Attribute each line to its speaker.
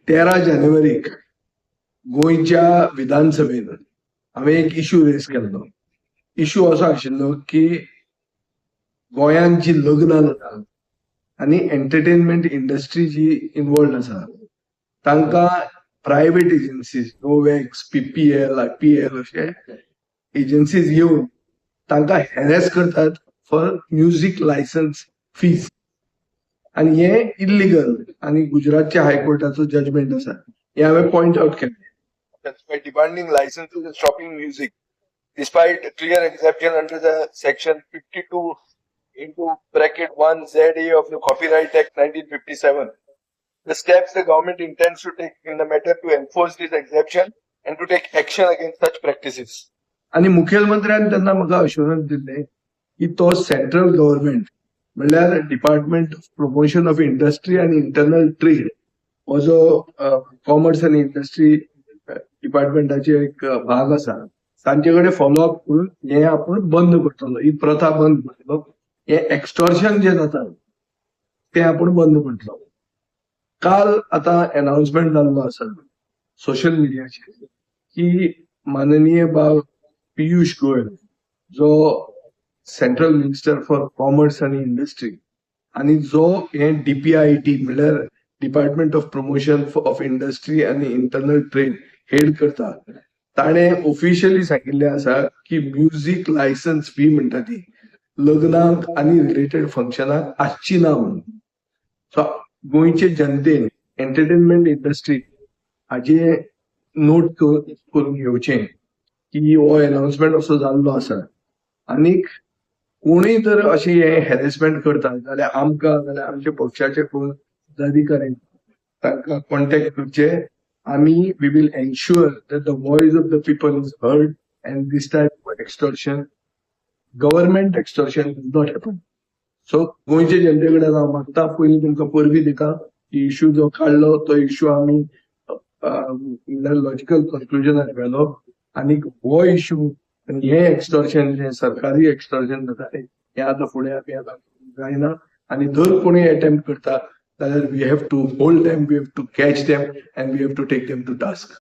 Speaker 1: 13 जानेवारीक गोंयच्या विधानसभेन हांवें एक इशू रेज केल्लो. इशू असो आशिल्लो की गोंयांत जी लग्नां जाता आनी एंटरटेनमेंट इंडस्ट्री जी इनवॉल्ड आसा, तांकां प्रायव्हेट एजन्सीज, नोवेक्स, पीपीएल, आयपीएल अशे एजन्सीज येवन तांकां हॅरेस करतात फॉर म्युझिक लायसन्स फीज आनी हे इल्लिगल आनी गुजरातच्या हायकोर्टाचो जजमेंट आसा, हे हांवें पॉयंट आउट केलें.
Speaker 2: By demanding licenses and stopping music, despite a clear exception under the section 52 into bracket 1 ZA of the Copyright Act 1957. The steps the government intends to take in the matter to enforce this exception and to take action against such practices.
Speaker 1: आनी मुखेलमंत्र्यान तेन्ना म्हाका अश्योरन्स दिल्लें की तो central government, म्हणल्यार Department of Promotion of Industry आनी internal trade, हो जो कॉमर्स आनी इंडस्ट्री डिपार्टमेंटाचे एक भाग आसा, तांचे कडेन फॉलो अप करून हे आपूण बंद करतलो, ही प्रथा बंद करतलो, हे एक्स्टॉर्शन जे जाता ते आपूण बंद करतलो. काल आतां अनाउन्समेंट जाल्लो आसा सोशल मिडियाचेर की माननीय बाब पियुष गोयल, जो सेंट्रल मिनिस्टर फॉर कॉमर्स आनी इंडस्ट्री आनी जो हे डीपीआयटी, म्हणल्यार Department of Promotion of Industry आनी इंटरनल ट्रेड हेड करता, ताणें ऑफिशियली सांगिल्लें आसा की म्युझिक लायसन्स फी म्हणटा ती लग्नाक आनी रिलेटेड फंक्शनाक आसची ना म्हणून. सो गोंयचे जनतेन, एंटरटेनमेंट इंडस्ट्री हाजे नोट करून घेवचें की हो अनाउन्समेंट असो जाल्लो आसा. आनीक कोणूय जर अशें हे हॅरेसमेंट करता जाल्यार आमकां, जाल्यार आमच्या पक्षाचे कोण पदाधिकारी, तांकां कॉन्टेक्ट करचे. आमी we will ensure that the voice of the people is heard and this type of extortion, government extortion, does not happen. So गोंयचे जनते कडेन हांव मागता, पयलीं तुमकां परबीं दिता की इशू जो काडलो तो इशू आमी लॉजिकल कन्क्लुजनार व्हेलो आनी हो इशू आनी हे एक्स्टॉर्शन जे सरकारी एक्स्टॉर्शन जाता, हे आतां फुडें आमी आतां जायना. आनी जर कोणूय अटेम्प्ट करता जाल्यार we have to hold them, we have to catch them and we have to take them to task.